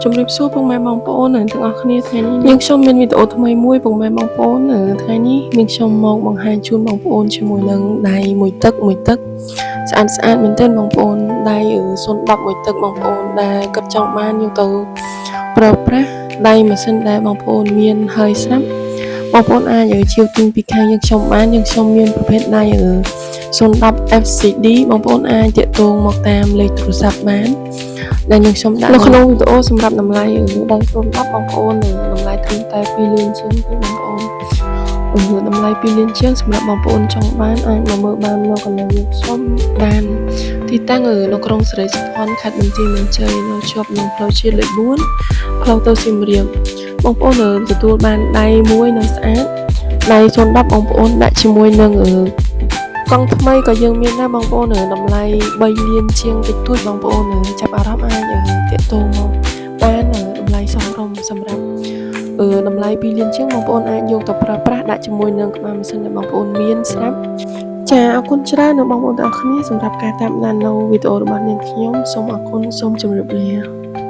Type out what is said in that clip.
ជំរាបសួរពុកម៉ែបងប្អូននិងទាំងអស់គ្នាថ្ងៃនេះនាងខ្ញុំមានវីដេអូថ្មីមួយពុកម៉ែបងប្អូនថ្ងៃនេះនាងខ្ញុំមកបង្ហាញជូនបងប្អូនជាមួយនឹងដៃមួយទឹកមួយទឹកស្អាតស្អាតមែនទែនបងប្អូនដៃ010មួយទឹកបងប្អូនដែលគាត់ចង់បានយកទៅប្រើប្រាស់ដៃម៉ាស៊ីនដែលបងប្អូនមានហើយស្រាប់បងប្អូនអាចជាវទិញពីខាងយើងខ្ញុំបានយើងខ្ញុំមានប្រភេទដៃ010 FCD បងប្អូនអាចទាក់ទងមកតាមលេខទូរស័ព្ទបានដែលយើងខ្ញុំដាក់នៅក្នុងវីដេអូសម្រាប់តម្លៃដៃ010បងប្អូនតម្លៃត្រឹមតែ2លានជាងទេបងប្អូនតម្លៃ2លានជាងសម្រាប់បងប្អូនចង់បានអាចមកមើលបាននៅកន្លែងយើងខ្ញុំបានទីតាំងនៅក្រុងសិរីសោភ័ណខេត្តបន្ទាយមានជ័យនៅជាប់នឹងផ្លូវជាតិលេខ4ផ្លូវទៅសៀមរាបបងប្អូនទទួលបានដៃមួយនៅស្អាតដៃ010បងប្អូនដាក់ជាមួយនឹងកង់ថ្មីក៏យើងមានដែរបងប្អូនតម្លៃ3លានជាងតិចតួចបងប្អូនចាប់អារម្មណ៍អាចទាក់ទងមកបានតម្លៃសមរម្យសម្រាប់តម្លៃ2លានជាងបងប្អូនអាចយកទៅប្រើប្រាស់ដាក់ជាមួយនឹងក្បាលម៉ាស៊ីនដែលបងប្អូនមានស្រាប់ចាអរគុណច្រើនដល់បងប្អូនទាំងអស់គ្នាសម្រាប់ការតាមដាននៅវីដេអូរបស់នាងខ្ញុំសូមអរគុណសូមជម្រាបលា។